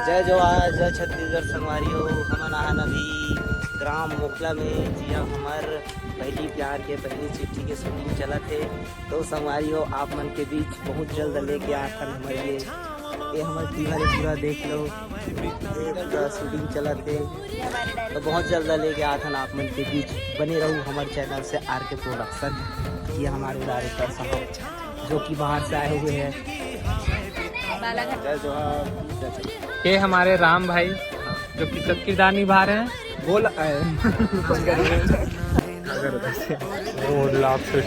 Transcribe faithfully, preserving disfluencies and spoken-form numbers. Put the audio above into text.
जय जोहार, जय छत्तीसगढ़ संगवारी हो। हमन आहन अभी ग्राम मोखला में, जिहां हमर पहली प्यार के पहली चिट्ठी के शूटिंग चलत हे। तो संगवारी हो, आप मन के बीच बहुत जल्द लेके आथन हमर ये, ये हमर टीम वाले पूरा देख लो, ये पूरा शूटिंग चलत हे। तो बहुत जल्द लेके आथन आप मन के बीच, बने रहू हमर चैनल से आर के प्रोडक्शन। ये हमारे डायरेक्टर साहब जो कि बाहर से आए हुए हैं। जय जोहार, जय छत्तीसगढ़। ये हमारे राम भाई जो कि चौकीदार निभा रहे हैं। बोल आए। और लाभ से